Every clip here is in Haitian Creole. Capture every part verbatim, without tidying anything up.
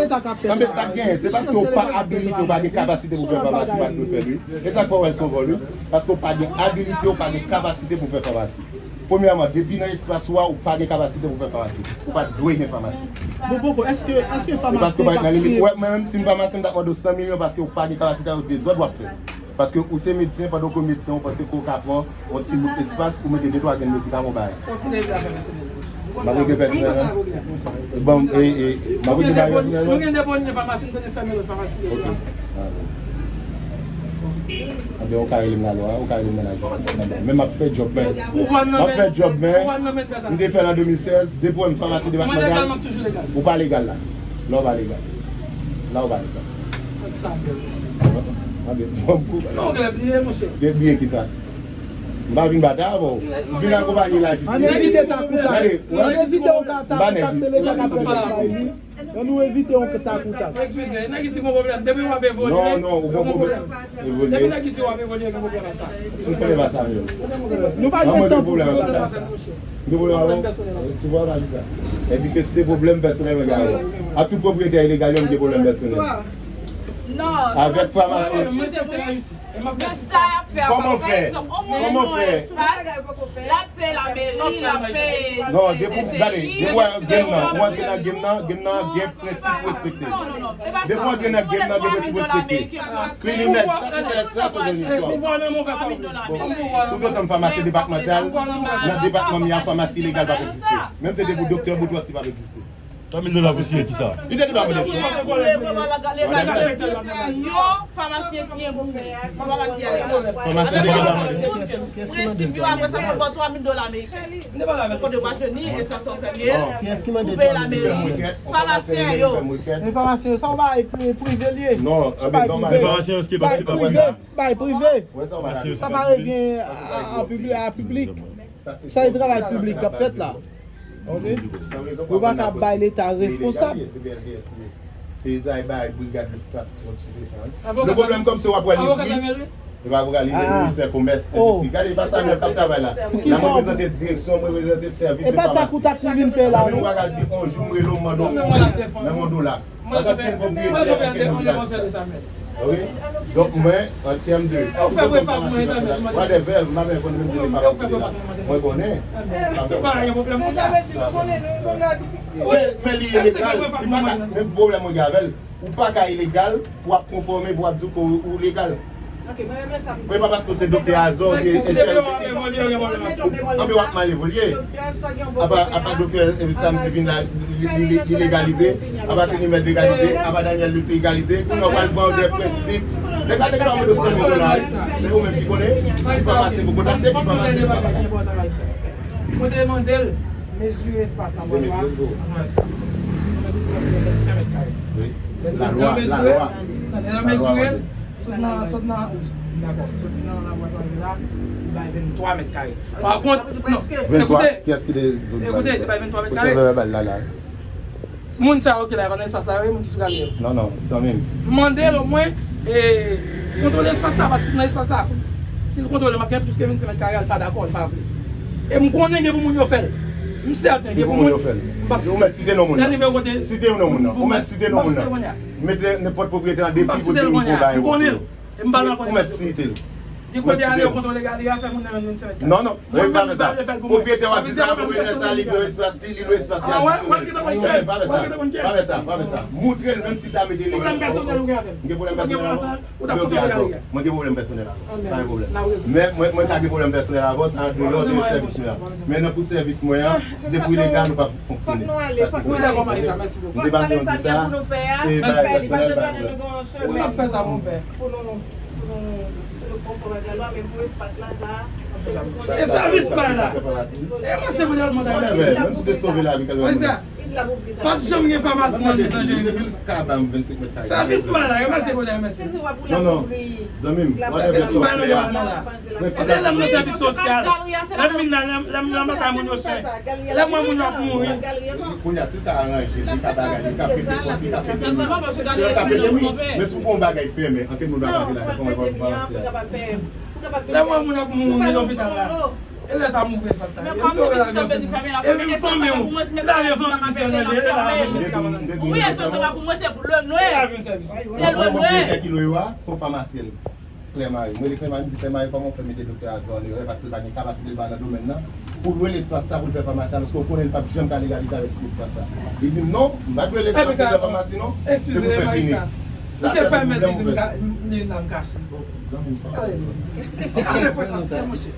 Leta k ap fè travay. Sa k genyen, se paske w pa abilite, w pa gen kapasite pou fè famasi, w pa t dwe fè l, wi. E sa k fè w wè l se yon vòl, wi. Paske w pa gen abilite, w pa gen kapasite pou fè famasi. Premyèman, depi nan espas ou a, ou pa gen kapasite pou fè famasi. Ou pa t dwe gen famasi. Bon, poko, èske, èske famasi ka seye? Mwen menm, si m famasyen, m t ap mande w san milyon paske ou pa gen kapasite, ou dezòd w ap fè. Paske ou se medsen, pandan w ke medsen, ou panse ke w ka pran yon ti bout espas, ou mete de twa grenn medikaman w bay. M ap regle pèsonèl, non? Bon, e, e, m ap regle bagay pèsonèl, non? Nou gen de pwoblèm nan famasi, nou bezwen fèmen lòt famasi deja. Ok. Anben, ou ka rele m lalwa, ou ka rele m nan lajistis. Men m ap fè djòb mwen. M ap fè djòb mwen. M te fè l an de mil sèz, depi w wè m famasi depatmantal. Ou pa legal la. La ou pa legal. La ou pa legal. Anben, bon, m kou. Non, ou bliye, monchè. Bliye kisa? M pa vin batay avè w. M vin akonpaye lajistis. Ann evite takoutay. Ann evite yon takoutay, se leta k ap fè travay li. Ann nou evite yon takoutay. Eskize, nèg isi gon pwoblèm. Depi w ap evolye, non, non, ou gon pwoblèm. Depi nèg isi w ap evolye, gen pwoblèm ak sa. Si w konnen pa sa menm. Nou pa gen tan pou pwoblèm ak sa. M gen pwoblèm avè w. Tu vois, pa di sa. Epi ke se pwoblèm pèsonèl mwen gen avè w. Ak tout pwopriyetè ilegal yo, m gen pwoblèm pèsonèl. Avèk famasyen. Men sa y ap fè a pa, pa egzanp, yon moun nan espas, l ap peye lameri, l ap peye. Non, depi, gade, depi w wè game nan, ou antre nan game nan, game nan gen prensip respekte. Depi w antre nan game nan, gen prensip respekte. Clean net, sa se, sa se, sa se yon istwa. Bon, toutotan m famasi depatmantal, nan depatman m ya, famasi ilegal p ap egziste. Menm si se te pou Doktè Boutros, li p ap egziste. Twa mil dola pou siyen kisa? Li te gen dwa mande. Yon famasyen siyen pou ou. Yon famasyen ale. Famasyen te gen dwa mande. Prensip yo, apre sa, pou ba w twa mil dola ameriken. Kote w pa jwenn li, espas ou fèmen l, ou peye lameri. Famasyen yo. Men famasyen yo, sa w bay pri-, prive l ye. Non, anben, nòmal. Famasyen yo, se pa, se pa prive. Bay prive. Sa pa revyen a, a pibli-, a piblik. Sa se travay piblik k ap fèt la. Ok? Ou pa ka bay leta responsab. Se bay, bay brigad leta. Le pwoblèm kòm se w ap wè li pri, e pa pou ka li ministè komès, endistri. Gade, e pa Samuel k ap travay la. N ap reprezante direksyon, m reprezante sèvis de famasi. E pa tak ou tak nou vin fè la, non. Ou pa ka di, on jou m rele w, m mande w nan yon dola. Mwen pa t ap gen pwopriyetè, ankenn moun ki pa di sa. Ok? Donk, mwen, an tèm de, whatever, m pa menm konnen menm si se pa pwopriyetè la. Mwen konnen. Men, men li ilegal. Li pa ka, men pwoblèm mwen gen avè l, ou pa ka ilegal pou w ap konfòme, pou w ap di w ke ou, ou legal. Se pa paske w se doktè Azor, oubyen se tèl. Anben w ap mal evolye. Apa, apa doktè Samdi vin la, li, li, li, li legalize. Apa Trinimèd legalize. Apa Daniel Luc legalize. Kounye a w pral ban w de prensip. Nèg la te gen dwa mande w san mil dola, wi. Se ou menm ki konnen. Ki famasi pou kontakte, ki famasi pou pa kontakte. Mwen te mande l mezire espas la pou ansanm avèk sa. Mwen te di l vennsenk mèt kare. Wi. Lalwa, lalwa. Lè l mezire l, sot nan, sot nan, dakò, soti nan laboratwa la, li bay venntwa mèt kare. Pa kont, non, vennntwa, ekoute, kiyès ki te di w li bay vennntwa? Ekoute, li te bay venntwa mèt kare. Pwosè vèbal la, la. Moun sa yo ki la, yo pa nan espas la, yo, moun ki sou gade yo. Non, non, zanmi m. M mande l omwen, e, kontwole espas la, paske nan espas la, si l kontwole, m ap gen plis ke vennsenk mèt kare, l pa dakò, l pa vle. E m konnen gen pou moun yo fè l. M sèten, gen pou moun yo fè l. M p ap site. Ou mèt site non moun nan. Site non moun nan. Ou mèt site non moun nan. Mete nenpòt pwopriyetè an defi pou di m fò bay ou. M konnen l. E m pa nan konnen sa. Ou mèt site l. Gen kote ale yo kontwole gade a fè moun nan vennsenk mèt kare. Non, non. Mwen menm, m pa vle fè l pou mwen. Pwopriyetè a di sa, pwopriyetè sa, li lwe espas li, li lwe espas li adisyonèl. Pa fè sa, pa fè sa, pa fè sa. Moutre l, menm si ta mete li. Pwoblèm pèsonèl ou gen avè m. M gen pwoblèm pèsonèl avè w. Mwen gen pwoblèm pèsonèl avè w. Pa gen pwoblèm. Men mwen, mwen ka gen pwoblèm pèsonèl avè w, sa an deyò de sèvis mwen an. Men nan pou sèvis mwen an, depi w ilegal, ou p ap fonksyone. Sa se premye. Wi, dakò, Marisa, mèsi bokou. M te pase yon di sa, se bagay pèsonèl, pa gen pwoblèm. Wi, m ap fè sa pou m fè. Pou nou, pou nou, pou nou konfòm ak lalwa, men pou espas la, sa, e sèvis bay la. E mwen se pou depatman ta. Menm si te sove lavi kèlke moun. Pa t janm gen famasi nan vil Tanjèrin. Depi l ka ba m vennsenk mèt kare. Sèvis bay la, e mwen se pou depatman. Non, non, zanmi m, whatever sa w fè a. Paske lè m nan sèvis sosyal, lè m vin la, lè m, lè m lakay moun yo swen. Lè m wè moun yo ap mouri. Kounye a, si l ka aranje, li ka bagay, li ka pete pòt, li ka pete mi. Si l ka pete mi, men si w fè yon bagay fèmen, ankenn moun pa ka vin la, kòman l va pou pase a? Lè m wè moun ap mouri lopital la. E lè sa m ouvri espas sa. Men kòm se pitit sa bezwen fèmen la, fèmen espas sa pou mwen, si medikaman pa ka fèmen la, fèmen. Wi, espas sa pou mwen se pou lè nwè. Se lè nwè. Kilo yo a, se yon famasyèl. Klèmari. Mwen rele Klèmari, m di Klèmari, kòman w fè mete doktè a zòn erè, paske l pa gen kapasite, l pa nan domèn nan, pou lwe lespas sa pou l fè famasi a, paske w konnen l p ap janm ka legalize avèk ti espas sa. Li di m, "Non, m pa t lwe lespas pou fè famasi, non. Se pou fè klinik." Sa sèl pwoblèm ou fè. Misye pèmèt li di m ka, m, li nan m kache. Bon. Zanmi m sa. Ale, ale, frekans, monchè.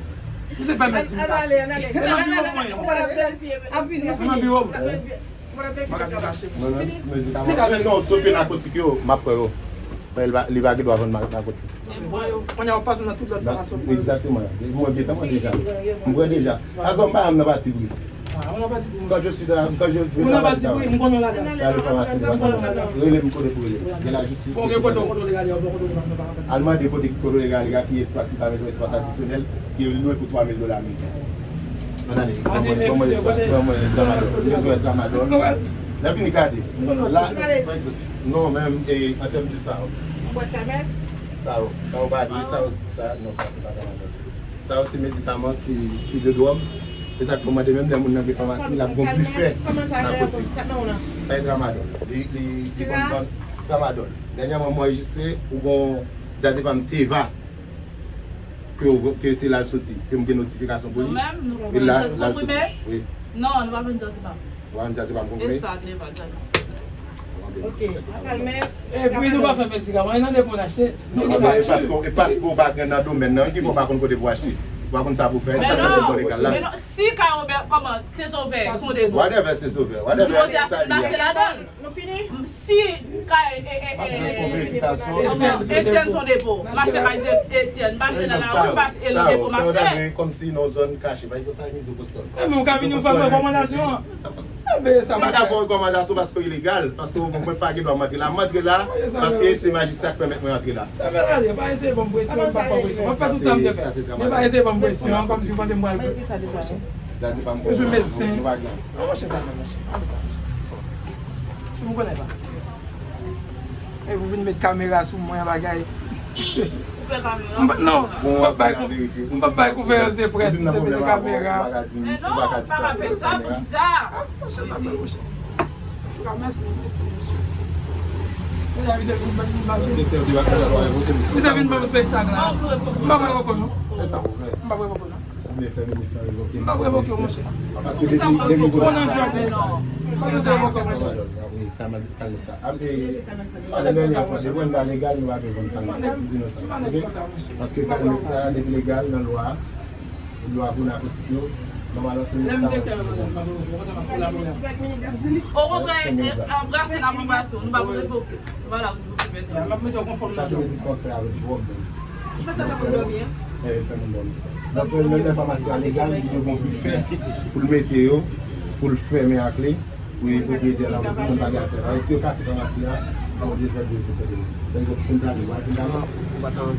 Misye pèmèt li di m kache. Ann ale, ann ale. Ann ale, ann ale. Ou pa t ap verifye. Ap vini, ap vini. Ann ale. Mwen menm, medikaman, men non, sof ke nakotik yo, m ap pran yo. Men li pa, li pa gen dwa vann ma-, nakotik. Kounye a w ap pase nan tout lòt fason. Egzakteman. Mwen gentan pran deja. M pran deja. Azò m pa janm nan pati bri. Quand je suis dans, quand je, je travaille dans la pharmacie, rele m kote pou rele. Gen lajistis. Al mande kote kontwole legal yo, ki espas li pa mete yon espas adisyonèl, ki lwe pou twa mil dola ameriken. Ann ale, ban mwen, ban mwen, ban mwen tramadol. M bezwen tramadol. Lè fini gade. La, pa egzanp, non, men, e, an tèm de sa. Yon bwat Calmex? Sa yo, sa yo pa dwe, sa yo, sa, non, sa se pa tramadol. Sa yo se medikaman ki, ki de dwòg. E sa k fè w mande menm lè moun nan gen famasi, l ap gon bifè nakotik. Sa e tramadol. Li, li, li konn vann tramadol. Dènyèman, mwen anrejistre, ou gon diazepam Teva. Ke w vo-, ke se la l soti, ke m gen notifikasyon pou li. Nou menm, nou pa vann diazepam konprime? Wi. Non, nou pa vann diazepam. Ou pa vann diazepam konprime? E sa, Teva sèlman. Ok. Calmex. Epi nou pa fè medikaman, e nan depo n achte. Non, men e paske, e paske w pa gen nan domèn nan, ki fè w pa konn kote pou achte. Ou pa konn sa pou fè, se sa k nan depo legal la. Men non, si Kay Robert, kòman, Sezovè, se yon depo. Whatever, Sezovè, whatever, sa li ye. Nou fini? Si Kay, e, e, e, Etienne se yon depo. Mache Kay Etienne, mache nan lari, mache, e, depo mache. Kòmsi nan yon zòn kache. Pa egzanp, sa mizo Boston. E, men ou ka vini, ou fè mwen rekòmandasyon an. Sa pa. E, men sa m pa ka fè w rekòmandasyon paske w ilegal, paske w, mwen pa gen dwa m antre la. M antre la paske se majistra k pèmèt mwen antre la. Sa fè la, pa eseye ban m presyon, m pa pran presyon. M ap fè tout sa m te fè. Men pa eseye ban m presyon, kòmsi w panse m pral. Sa se pa m. Bezwen medsen. Nou pa gen. An, monchè, sa fè, monchè. An, sa, monchè. Ou konnen pa. E pou vin met kamera sou mwen, bagay. Koupe kamera. M pa, non, m p ap bay konf-, m p ap bay konferans de près pou se mete kamera. Men non, pa ka fè sa, poukisa? Monchè, sa fè, monchè. Antouka, mèsi, mèsi, mesye. Mesye, misye vin ban m, ban m, misye vin ban m spektak la. M pa pral poko, non. M pa pral poko, non. Ou byen fè minis lan revoke m. M p ap revoke w, monchè. Paske depi, depi. Ou nan djòb ou. Kòman se revoke w, monchè? Wi, Calmex sa. Ane dènye fwa, depi w pa legal, nou pa dwe vann Calmex. M di nou sa. Oke? Paske Calmex sa, depi legal nan lwa, lwa pou nakotik yo, nòmalman se medikaman. Okontrè, anbrase n ap anbrase w, nou pa pou revoke w. Nou pa la pou revoke pèsonn. Sa se medikaman k fè avèk dwòg menm. Ou fè sa fè moun dòmi, en? E, fè moun dòmi. Donk, lè, lè famasi a legal, li dwe gon bifè pou l mete yo, pou l fèmen a kle, pou pwopriyetè la, pou moun pa gen aksè. Paske si yo kase famasi a, se yon dezòd pou sante moun. Donk, yo fin plane, yo fin plane.